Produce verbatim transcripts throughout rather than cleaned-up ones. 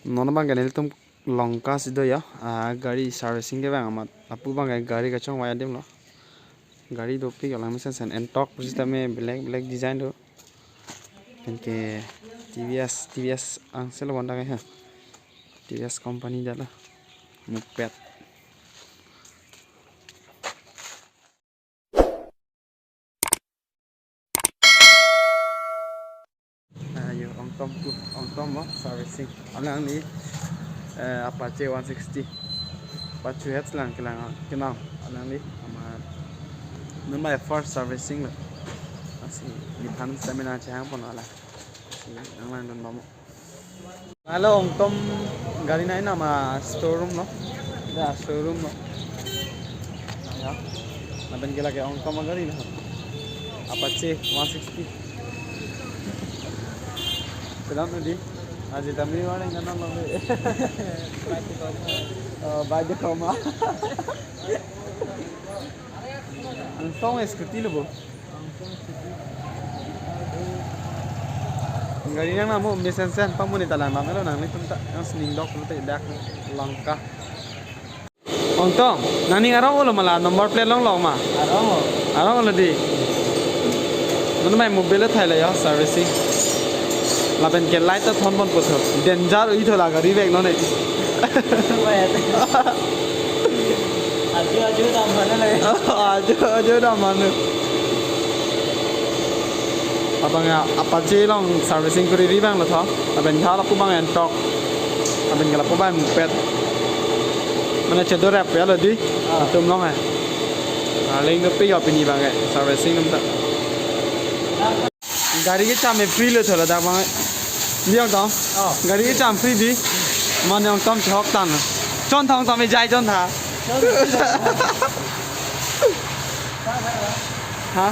Non abang ke nelitum Lanka si do ya, ah, gari servicing kevang amat. Lapu abang ke gari kachongvai adim lo. Gari dopik alang mesensen, entok pusitame black black design do. Penke T V S, T V S angselo bonta ke ha. T V S company dala. Moped. Ayo, Ongtom pu, Ongtom mo servicing. Alangli, eh, Apache one sixty. Pachu heads lang kelang, kenal. Alangli, ama, non abang first servicing lo. Lasi, niphan stamina chehang pon ala. Lasi, alangli dun bamo. Halo, Ongtom gari nai nama showroom lo. Ya, showroom lo. Ya. Lapen ke lake Ongtom gari na. Apache one sixty. Sedang tadi. Aji tami warning kan lo. Oh, baju koma. Angsong scooty lo bo. Gari nang namo mesensen pamuni talang bang lo nanglitum ta yang sining dok lo te dak Lanka. Ongtom, nangning arong lo mala number plate long long ma. Arong lo. Arong lo di. Non abang mobile thai lo ya servicing. Lapen ke light ta thon pon puthot. Danger ui thola gari bag non e. Aju aju dam mana le. Aju aju dam mana. Abang ya Apache long servicing kuri ri bang lo tho. Lapen ke lapu abang entok. Lapen ke lapu abang moped. Mane chedo rep ya lo di. Ah. Atum long hai. Aling dopik ya pini abang ke servicing atum ta. Gari kecham free lo thola dak bang. Di Ongtom. Oh. Gari kecham free di. Mane Ongtom chok tan. Chon thong Ongtom jai chon tha. Ha?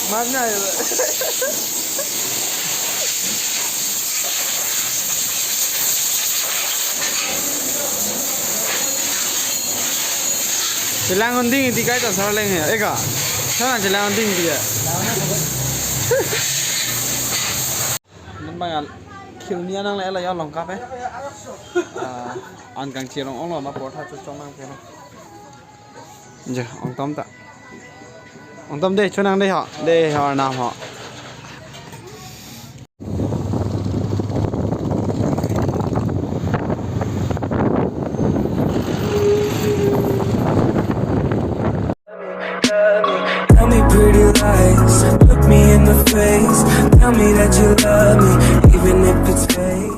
Mana ya? Chelang unding di kai ta sarleng ya. Eka. Sana chelang unding dia. Nang bang khilni anang le la ya Lanka pen. Ah, an kangchirong ong lo ma portha chu chong nang pen. Je, Ongtom ta. Ongtom de, chonang de ho. De ho nam ho. Tell me pretty lies, look me in the face. Tell me that you love me, even if it's fake.